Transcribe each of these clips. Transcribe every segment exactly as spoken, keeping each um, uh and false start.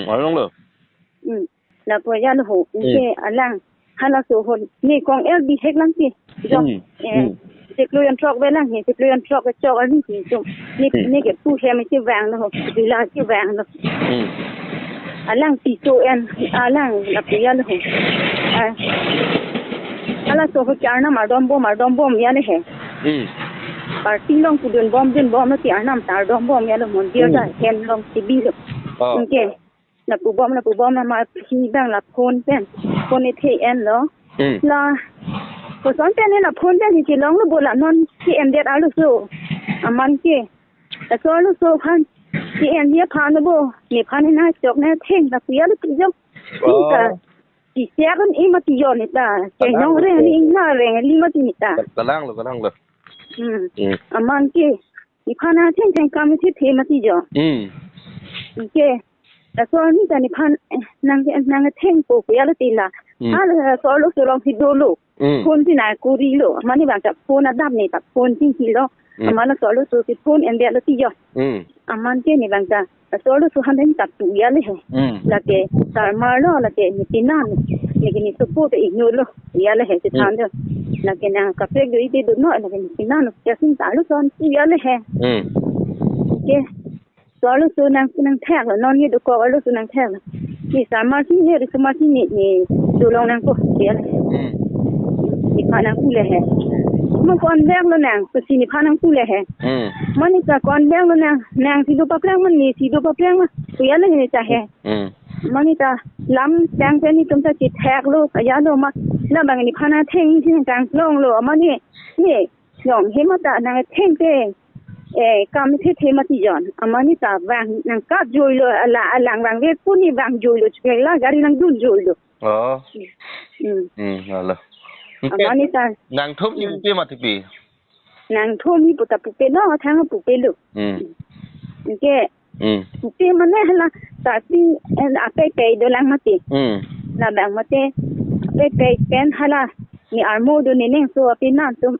Arong lo. Hmm. Lapu ajat lo ho. Hmm. Anke alang halaso ho. Ne kong el bihek lang ke. Jo. Hmm. Eh, Hmm. chiklo jon throk ave lang he. Chiklo jon throk kechok ali ke chum. Ne, Hmm. ne ke pu hem chevang lo ho. Dula chevang lo. Hmm. Alang si so en, alang lapu ajat lo ho. Ah. Halaso ho ke arnam ardom bom, ardom bom ajat le he. Hmm. Party along kedun bom, dun bom lo ti arnam ta ardom bom ajat lo, mondir Hmm. ta hem along si bi lo. Oh. Anke lapu bom, lapu bom na ma hi bang la phone pen. Phone ethe en lo. Hmm. La, koson pen la phone pen hi chelong lo bo la non si en det arloso. Aman ke. Laso arloso aphan si en hi aphan lo bo. Nephan na chok na theng lapu ajat lo ti jo. Oh. Ning ta. Si siak an i mati jo ne ta. Ke Kalang nong lo reng ke. Ni na reng li mati ne ta. Kalang lo, kalang lo. Hmm. Hmm. Aman ke. Nephan na theng theng kam si the mati jo. Hmm. Anke. Laso arni ta nephan, eh, nang, nang thengpo pu ajat lo ti la. Hmm. Halaso arloso along si dolo. Hmm. Phone si na kori lo. Mane bang ta phone adap ne ta phone si si lo. Hmm. Aman laso arloso si phone en det lo ti jo. Hmm. Aman ke ne bang ta. Laso arloso han den ta pu ajat le he. Hmm. Lake sarmar lo, lake ne pinan. Ne ke ne sopo te inut lo. Ajat le he si Hmm. than do. Lake nang kaprek do ide do no, lake ne pinan lo. Ya sing ta arloso an pu ajat le he. Hmm. Ke. Laso arloso nang, nang thek lo, non ye dokok arloso nang thek lo. Ne sarmar si ne, risomar si ne, ne dolong nangpo, ya. Hmm. Nephan nang pu le he. Ma ko-an bek lo nang, ko si nephan nang pu le he. Hmm. Mane ta ko-an bek lo nang, nang si do paprang ma, ne si do paprang ma. Ko ajat le ne ta he. Hmm. Mane ta lam tang pen netum ta chethek lo, ajat lo ma. Labang nephan na theng si nang tang long lo, mane, ne. Yong he ma ta nang theng te. Eh, kam the the mati jo. Aman ne ta vang nang kap joi lo ala alang vang ve pu ne vang joi lo chupela gari nang dun joi lo. Oh. Hmm. Hmm, alo. Aman ne ta. Nangtum ni Hmm. pupe ma tipi. Nangtum ni puta pupe lo, thang pupe lo. Hmm. Anke Hmm. Pupe mane hala, tapi, eh, apei pei dolang mati. Hmm. Labang mati, apei pei pen hala, ne armo do ne neng so api nan tum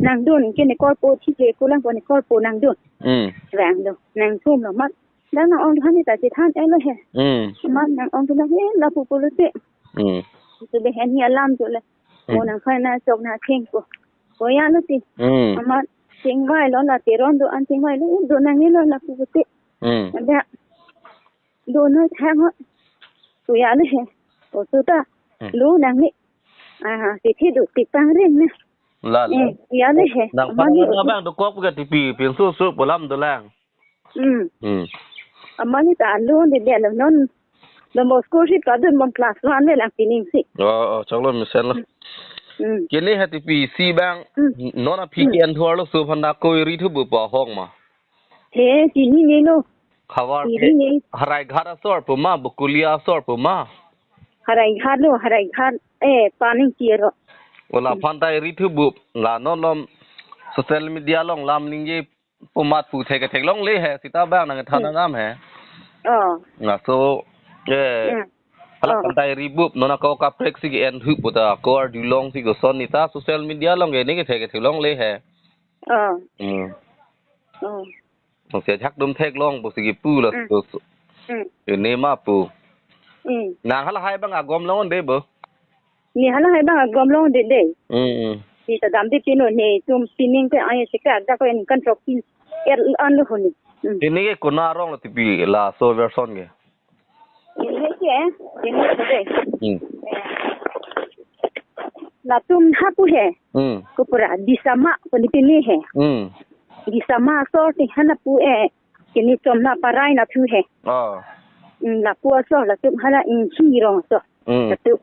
nang dun, ke ne korpo thi je kulang ko ne korpo nang dun. Hmm. Vang do, nangtum lo mat. Dan nang ong han ta chethan e lo he. Hmm. Mat nang ong tu na he, lapu pulo te. Hmm. Tu de hen hi alam tu le. Hmm. Mo nang khai na chok na thengpo. Ko ajat lo ti. Hmm. Amat chingvai lo la Teron do-an chingvai lo, do nang ni lo lapu te. Hmm. Ada. Do na thang ho. Ko ajat le he. Ko tu ta. Hmm. Lo nang ni. Aha, si thi do ti pang ring na. La la. Eh, ko ajat le he. Nang Aman ni parang abang dokok ke tipi, pin su su pu alam dolang. Hmm. Hmm. Aman ne ta lo de de lo non. Don Bosco si kadun bom class one le lang pining si. Oh, oh, choklo mesen lo. Hmm. Kene ha tipi si bang, Hmm. non aphi Hmm. ke an thuar lo su aphan da ko ri thu bu pa hong ma. He, si ni ne lo. Khavar Iri ke ne. Haraighat asor pu ma, Bokolia asor pu ma. Haraighat lo, Haraighat, eh, paning kiro. Wala Hmm. aphan ta ri thu bu, la non lom social media along lam ningje pu mat pu thek thek longle he, sita bang nang than Hmm. nangam he. Oh. Laso, eh, Hmm. hala Oh. aphan ta ri bu, non ako kaprek si ke en thu bu ta, ko arjulong si koson ne ta social media along ke ne ke thek thek longle he. Oh. Hmm. Oh. Nang si ajak dum theklong pu si kipu la Hmm. so, so. Hmm. Ini ma pu. Hmm. Nang halahai bang agom long de bo. Ne halahai bang agom long de de. Hmm, hmm. Ne ta damde pino netum pining pe ai se ka da ko en kan throk pin. Er an lo honi. Hmm. Ini ke konat arong lo tipi laso version ke. Ini ke, ini ke. Hmm. Latum hapu he. Hmm. Kopra Disama ko ne pini he. Hmm. Disama asor ti hana pu e. Kini chom na parai na thu he. Oh. Hmm, lapu asor latum hala in si rong asor. Hmm. Latum.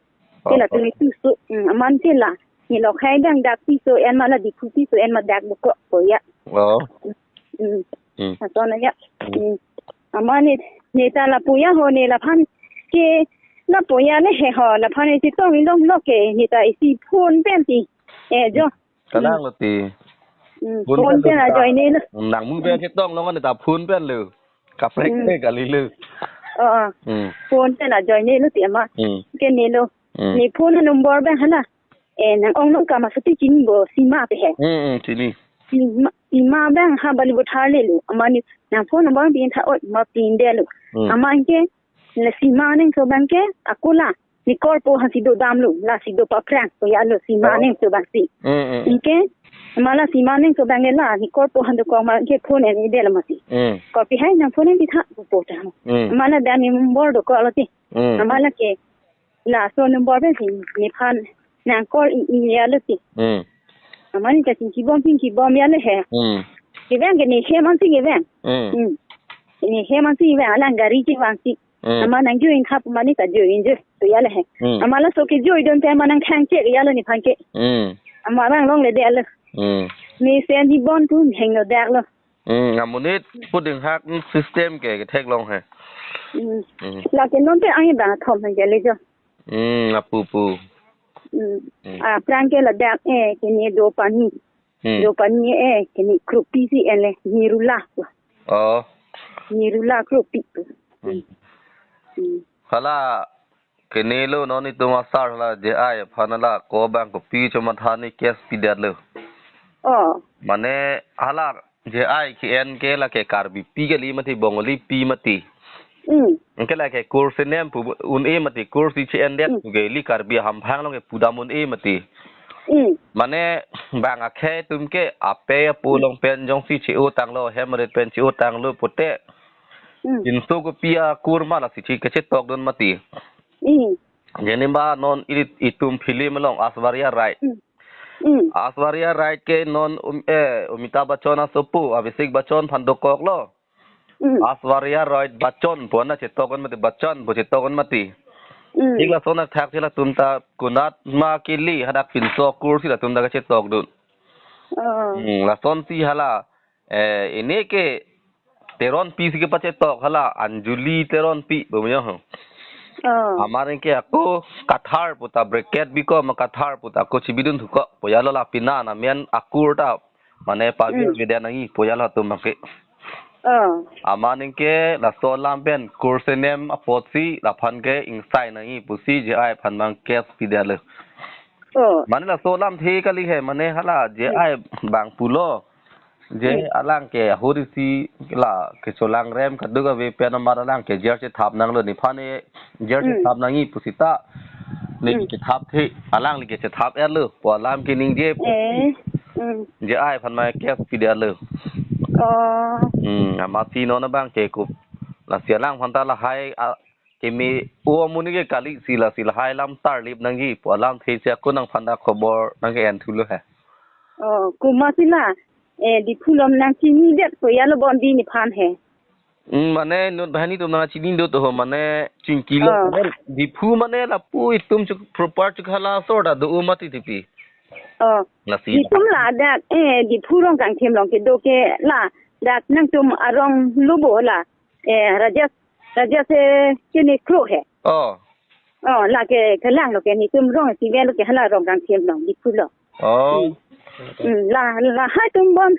Ke Oh, latum oh. Itu su. Hmm, aman ke la. Ne lokhai dang dak piso en ma la Diphu piso en ma dak buko ko ya. Oh. Hmm. Hmm. Aton ya. Hmm. Hmm. Aman ne, ne ta lapu ya ho ne laphan ke lapu ya ne he ho laphan ne si tong ilong lo ke ne ta isi phone pen ti. Eh, jo. Kalang lo ti. Hmm. Phone Phone pen pen lo ta. Ajoine lo. Nang mu pen si tong long ne ta phone pen lo. Kaprek Hmm. ke kali lo. Oh, oh. Hmm. Phone pen ajoine lo ti ama. Hmm. Ke ne lo. Hmm. Ne phone number pen hala. Eh, nang ong nang kama sati chini bo, Sima pe he. Hmm, hmm, chini. Sima, Sima bang ha Bollywood ha le lo. Ama ne, nang phone number pin tha oi, ma pin de lo. Hmm. Ama ke, La Sima Aningso abang ke ako la ne korpo aphansi dodamlo, lasi do paprang ko ya lo Sima Oh. Aningso abangsi. Mm, mm, mm. Anke, ma la Sima Aningso abang ke la ne korpo aphan dokok ma ke phone en-edetlo mati. Mm. Kopi hai nang phone en-etha pu pu ta. Mm. Ma la dam number dokoklo ti. Mm. Ma la ke laso number pensi nephan nang call i, i ya lo ti. Mm. Amat ne ta chingkibom chingkibom ya lo he. Mm. Kevang ke ne hem ansi kevang. Mm. Mm. Ne hem ansi kevang, alang gari chevangsi. Mm. Amat nang join khap, amat ne ta join je. To ya lo he. Mm. Amat laso ke join dun te amat nang khang che ya lo nephan ke. Mm. Amat abang longledet lo. Mm. Ne sen di bon tu hengno dak lo. Mm, amonit puding hak, mm, system ke, ketheklong he. Mm. Mm. La ke non te ang bang thom hang jale jo. Mm, apu pu. Mm. Mm. Aphrang ke ladak, eh, kene do pani. Mm. Do pani, eh, kene kropi si en le, nirula. Oh. Nirula kropi. Mm. Mm. Hala, kene lo non itum asar hala J I aphan hala ko abang kopi chomatha ne case pidetlo. Oh. Mane hala J I ke-en ke lake Karbipi kali mati, Bongolipi mati. Mm. Anke lake kursi nem pu un-e mati, kursi che-endet Mm. pu ke ili Karbi ahamphang along ke pudam un-e mati. Mm. Mane bang akhei atum ke apei apo Mm. along pen jongsi che-otanglo, hem arit pen che-otanglo pute. Mm. Pinso kopi akur ma lasi che kachetokdun mati. Mm. Jenima non ili itum film along Aishwarya Rai. Mm. Mm. Aishwarya Rai ke non um, eh, Amitabh Bachchan asopo, Abhishek Bachchan aphan dokoklo. Mm. Aishwarya Rai Bachchan pu an chetokdun mati, Bachchan pu chetokdun mati. Mm. Ik lason athak si latum ta konat ma kili hadak pinso akur si latum ta kachetokdun. Oh. Hmm, lasonsi hala, eh, ini ke Teronpi si kepachetok hala, Anjali Teronpi pu mane ho. Oh. Amat anke ako Kathar pu ta bracket biko ma Kathar pu ta ako chibidun thuko. Pu ya lo la pina na men akur ta mane pavir Mm. bida nangji pu ya lo atum abang ke. Oh. Amat anke laso alam pen kursi nem apotsi laphan ke ingsai nangji pusi J I aphan abang case pidetlo. Oh. Mane laso alamthe kali he, mane hala J I Mm. abang pulo. Je Hmm. alang ke ahut isi la kecholangrem kadokave pen amat alang ke jail chethap nanglo, nephan ne jail Hmm. chethap nangji pusita. Ne Hmm. kethapthe, alangli ke chethap-etlo pu alam keningje pu. Eh. Hmm. J I aphan ma case pidetlo. Oh. Hmm, amatsi non abang ke kup. Lasi alangphan ta lahai a, keme o amonit ke kali si lasi lahai alam tarlip nangji pu alamthe si ako nangphan ta khobor nangke-en thulo he. Oh, komatsi la, eh, Diphu along nangchinidet ko ya lo bon di nephan he. Hmm, mane non banghini atum nangchinidun to ho, mane chingkilo, Oh. mane Diphu mane lapu itum chuk proper chuk hala asor ta do mati tipi. Oh. Lasi. Itum ladak, eh, Diphu Rongkangthim along kedo ke ladak nangtum arong lo bo la. Eh, Rajesh, Rajesh, eh, kene kro he. Oh. Oh, lake kelang lo ke netum rong si vel lo ke hala Rongkangthim along Diphu lo. Oh. Hmm. Hmm, la, lahai atum bon.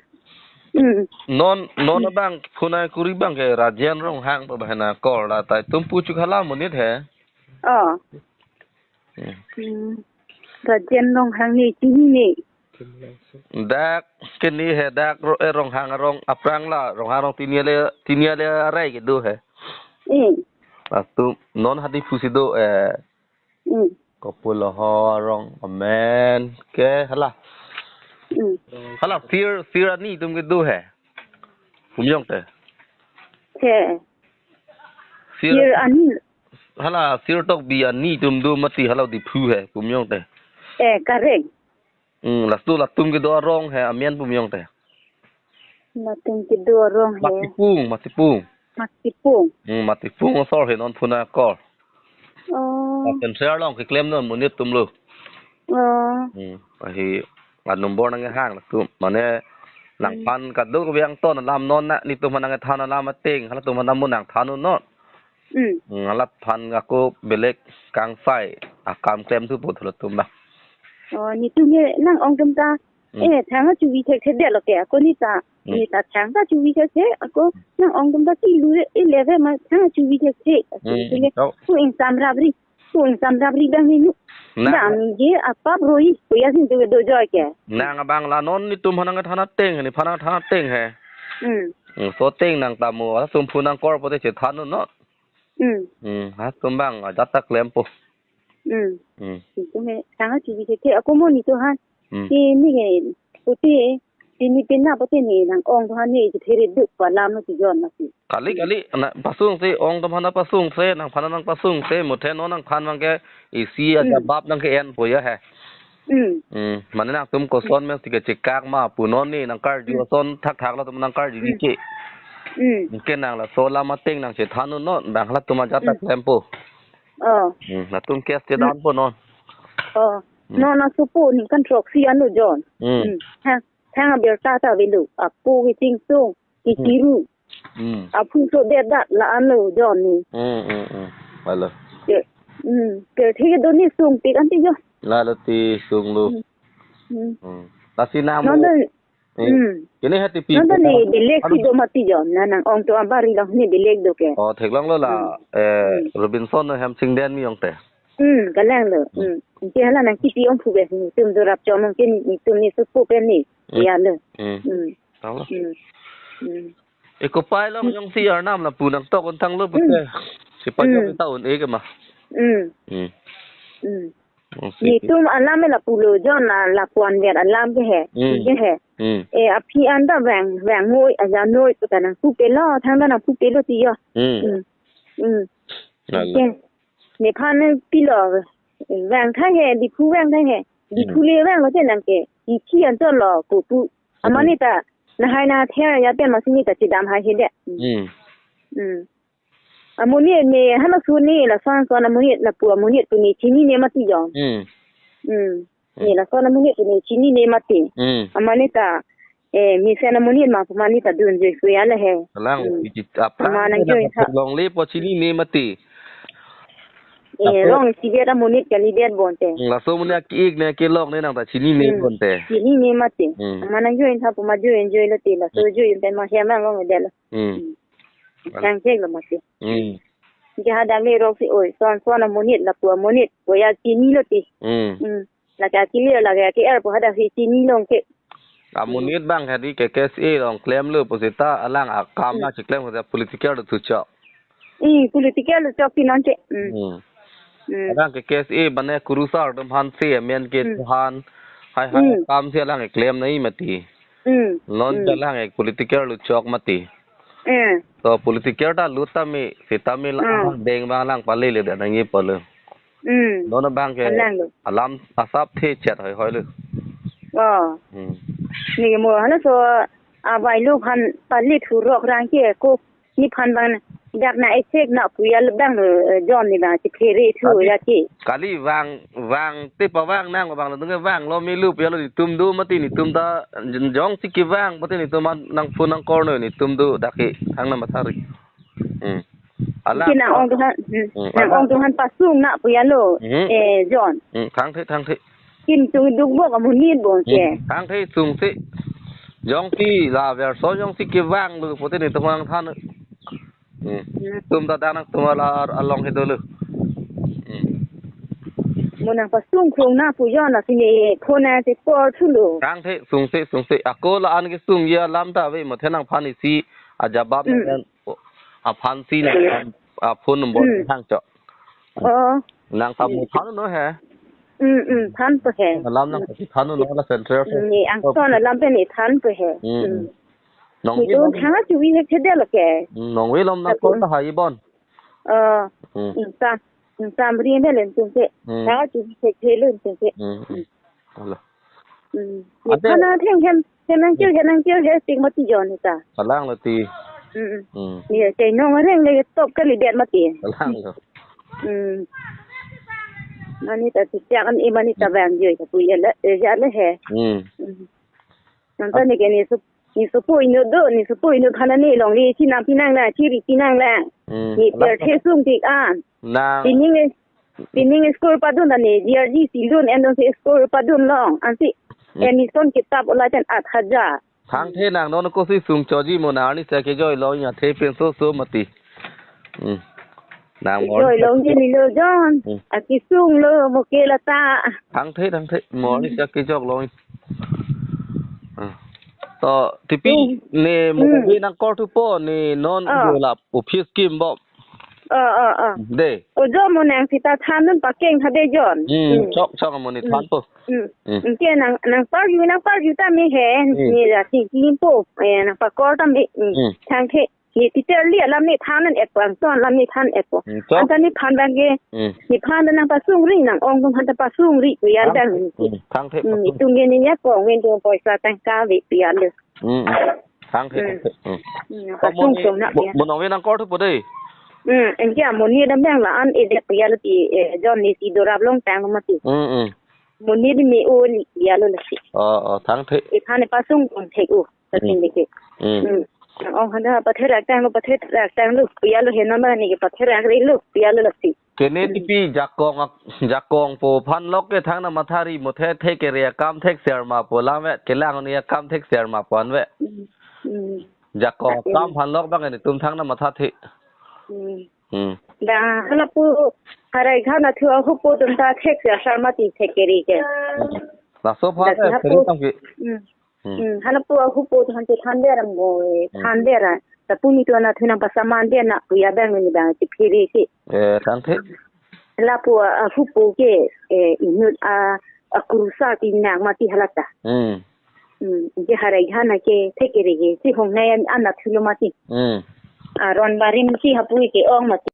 Hmm. Non, non Hmm. abang, phunai kuri abang ke Rajen Ronghang pu banghini akor la ta itum pu chuk hala amonit he. Oh. Hmm. Hmm. Rajen Ronghang ne chini ne. Dak kene he dak ro, eh, Ronghang arong aphrang la, Ronghang arong tiniale, tiniale arai kedo he. Hmm. Latum non ha Diphu si do, eh, Hmm. kopulo ho arong amen ke hala. Hmm. Hala Sir, Sir Ani atum kedo he. Pu mejong te. He. Sir, Sir Ani. Hala Sir Tokbi Ani atum do mati hala Diphu he pu mejong te. Eh, correct. Hmm, laso latum kedo arong he amen pu mejong te. Latum kedo arong he. Matipung, Matipung. Matipung. Hmm, Matipung asor he non phunai akor. Oh. Lapen share along keklem non amonit atum lo. Oh. Hmm, ahi a number nanghang latum. Mane Hmm. nangphan kadokave angton alam non na netum aphan nangthan alam ateng, halatum aphan mo nangthan non. Hmm. Hmm, halaphan ako belek kangsai akam klem thu pu thulo atum abang. Oh, netum ke nang-ong atum ta. Hmm. Eh, thang achuvi thekthedetlo ke, ako ne ta. Hmm. Ne ta thang ta chuvi thekthe, ako nang-ong atum ta si lu e leve ma thang achuvi thekthe. Hmm. Netum ke, to. Pu ingsam rapri. Pu ingsam rapri abang ne nu. Na. Abang ne je apap roi, pu ya sin tu do joy ke. Nang abang la non netum aphan nangthan ateng, nephan nangthan ateng he. Hmm. Hmm, laso ateng nang tamo, latum phunang kor pote chethan non. Hmm. Hmm, ha tumbang ajat ta klempo. Hmm. Hmm. Itum he, tanga chibi ke, ke, ako mo ni to ha. Hmm. Ke ni ke, pute, pini pena pute ni nang-ong to ha ni, je phere duk pa lam no ti jon na si. Kali, kali, na pasungse, ong to mana pasungse, nangphan nangpasungse, muthe non nangphan abang ke, isi aja Hmm. bap nang ke-enpo ya he. Hmm. Hmm, mane nangtum koson mesti kechekak ma, pu non ni nangkarju Hmm. ason thakthak latum nangkarju Hmm. ni ke. Hmm. Ke nang laso alam ateng nangchethan non, bang halatum ajat ta Hmm. klempo. Oh. Hmm, latum case Hmm. chedanpo non. Oh. Hmm. Non asopo ningkan throksi anlo jon. Hmm. Hmm. Ha, thang abirta ta avelo. Apo kiting sung, Hmm. kikiru. Hmm. Aphu so det dat la anlo jon ni. Hmm, hmm, hmm. Halo. Ke, hmm. Ke thik do ni sung tik an ti jo. Lalo ti sung lo. Hmm. Hmm. Hmm. Lasi nang Non mo. Dan, Eh, hmm. Kene ha tipi Non dan kota ni belek si halo. Do mati jo. Na nang-ong to abari lang ni belek do ke. Oh, theklonglo la, Hmm. eh, Hmm. Robinson no hem chingden mi ong te. Hmm, kalanglo. Hmm. Hmm. Ke hala nang kipi ong phu be ni tum do rap chom ke ni, ni tum ni supu pe ni. Hmm. Ya lo. Hmm. Hmm. Tanglo. Hmm. Hmm. Eko pai long Hmm. Jongsi arnam lapu nangtok un tanglo Hmm. pute. Si pajok Hmm. ta un-e ke ma. Hmm. Hmm. Hmm. Jongsi. Netum alam lapulo jon la lapuan ver alam ke he. Hmm. Ke he. Hmm. E aphi an ta vang, vang noi, aja noi, puta nangpupelo, thang ta nangpupelo ti jo. Hmm. Hmm. Hmm. Lalo. Ke. Nephan pilo, vang thang he, Diphu vang thang he. Diphu Hmm. le vanglo te nang ke. Diphi an cholo, ko pu. Hmm. Amani ta, nahai na the ya te masini ta chedam hai he de. Hmm. Hmm. Hmm. Amonit ne halaso ne lason son amonit lapu amonit pu ne chinine mati jo. Hmm. Hmm. Hmm. Ne lason amonit pu ne chinine mati. Hmm. Amani ta, eh, mesen amonit ma pu mani ta dunjui suya le he. Kalang, Hmm. iti apa Ama nang ne joi na tha. Longle po chinine mati. Eh, Laso rong si biat amonit kali biat bonte. Hmm, laso amonit aki-ik ne kelong ne nang ta chinine Hmm. bonte. Chinine mati. Hmm. Ama nang joi tha pu ma joi joi lo te laso Hmm. Joi te ma hem nang long de lo. Hmm. Hmm. Chang chek lo mati. Hmm. Ke hadak le rok si oi, son son amonit lapu amonit, ko ya chinilo ti. Hmm. Hmm. La ka chinilo la ka ke er pu hadak si chinilo ke. Amonit bang hadi ke K S A along klemlo pusita alang akam Hmm. na chiklem ke political tu chok. Hmm, political tu chok ti non ke. Hmm. Hmm. Hmm. Alang ke K S A bane kurusar dum han si amen ke Hmm. Han. Hai hai Hmm. Kam si alang ke klem nai mati. Hmm. Non Hmm. Ke alang ke political tu chok mati. Hmm. To political ta lut tame, sitame la Hmm. Ah, deng bang lang pale le da nang ye pale. Hmm. Non abang ke Alang lo. Alam asap the chat hoi hoi le. Oh. Hmm. Ni mo halaso avai lo phan pale thurok rang ke ko ni phan bang dak na esek na puya le bang lo, eh, jon ni bang si phere thu Kali, ya ke. Kali vang, vang te pa vang nang bang lo, tung vang lo mi lu puya lo netum do mati netum ta jong si kevang mati netum an nang phone nang call no netum do dak ke thang na mathari. Hmm. Alang. Ke nang ong tuhan, hmm. Hmm, Nang alang. Ong tuhan pasung na puya lo, Hmm. Eh, jon. Hmm, thang the, thang the. Kim tung duk bok amonit bong ke. Hmm. Thang the sung si. Jong si la verso jong si kevang lo pute netum nangthan. Hmm. Hmm. Tum ta danang tum ala along he dolo. Hmm. Mo nang pasung krung na pu jon na sini phone na si call thulo. Thang the sung si, sung si. Ako la an kesung ya lam ta ave mo the nangphan isi ajabab Hmm. Nang aphan si nang, ah, phone number Hmm. Hang cho. Oh. Nang ta mo Hmm. Than no he. Hmm, hmm, than po he. Alam nang Hmm. Than no la central. Hmm, ni ang Oh. Son alam pe ni than po he. Hmm. Hmm. Nong Ni wi don lom. Thang a chuwi he chedel ke. Hmm, nong wi lom nang Tapu. Call ta hai bon. Oh. Hmm. Insa. Insa mri me len tung ke. Hmm. Thang a chuwi he chelo tung ke. Hmm. Hmm. Alo. Hmm. Ate- Kana theng hem, henang kyo, henang kyo, he sing mati jon ni ta. Kalang lo ti. Hmm. Hmm. Ni te nong reng le top kali biat mati. Kalang lo. Hmm. Mani ta ti chak an i mani ta bang joi ta pu ya le, eh, ya le he. Hmm. Hmm. Nang ta ni ke ni sup, ni supu inu do, ni supu inu khana ni long li chi nang pinang na, chi ri pinang na. Hmm. Ni per the sung tik an. Nang. Pining Pining school padun ta ne, D R D C lun, en don si school padun long, ansi Hmm. Admission kitap ulai ten at hajar. Thang the nang non ko si sung choji mo nang ni sa kejoi long ya the pen so so mati. Hmm. Nang mo. Kejoi long je ni lo jon. Hmm. Aki sung lo mo ke la ta. Thang the, thang the. Mo ni Hmm. Sa kejok long. Hmm. To, tipi Hmm. Ne mo Hmm. Wi nang call thupo ne non Oh. Yo la office kim bo. Oh, oh, oh. De. Ojo mo nang sita than dun pakeng tha de John. Hmm, hmm, chok chok mo ni than po. Hmm. Hmm. Ke nang nang parju nang parju ta me he. Hmm. Ni ra si ki po. Eh, nang pakor ta me. Hmm. Hmm. Thang the. Ni teacher li alam ni than an epo, angton alam ni than epo. Hmm, chok. Anta ni phan bang ke. Hmm. Ni phan nang pasung ri nang ong tum han ta pasung ri pu yan. Thang, dang. Hmm, thang the. Hmm, pasung. Itum ke ni ya ko win tu poisa tangka ve pu yan de. Hmm, hmm. Thang the, hmm, thang the. Hmm. Hmm, kamo pasung ni sung na mo-, ya. Mo nong ve nang kor thu po de. Hmm, enke mo ni dam bang la an e de pu yan ti, eh, John ni si dorap long tang mati. Hmm, hmm. Mo ni di me o ni ya lo lasi. Oh, oh, thang the. E phan e pasung kong the o. Satin, hmm, dike. Hmm. Hmm. Ong handa patherak tang lo, patherak tang lo, pu ya lo he non ba ni ke patherak ri lo, pu ya lo lasi. Kene, hmm, tipi jakong ak-, jakong po phan lok ke thangnat matha ri mo the, the kere akam thek ser ma po lam ve, kelang ni akam thek ser ma po an ve. Hmm. Hmm. Jakong, atin, akam phan lok bang ni tum thangnat matha the. Hmm. Hmm. Da halapu harai ghan athu ahupo tum ta thek ser ma ti thek kere ke. Hmm. Laso pha da ke, si hapu, seri tang ki. Hmm. Hmm. Hmm, halapu ahupo tu han te than der amo, eh, hmm, than der a. Lapu mi tu ana thu nang pasaman der na pu ya bang ni bang si phiri si. Eh, thang the. Lapu ahupo ke, eh, inut a, akrusa ti nang mati halata. Hmm. Hmm, je harai ghan ke thek kere ke si hong nai an, ana thu lo mati. Hmm. Aron barim si hapu ke ong mati.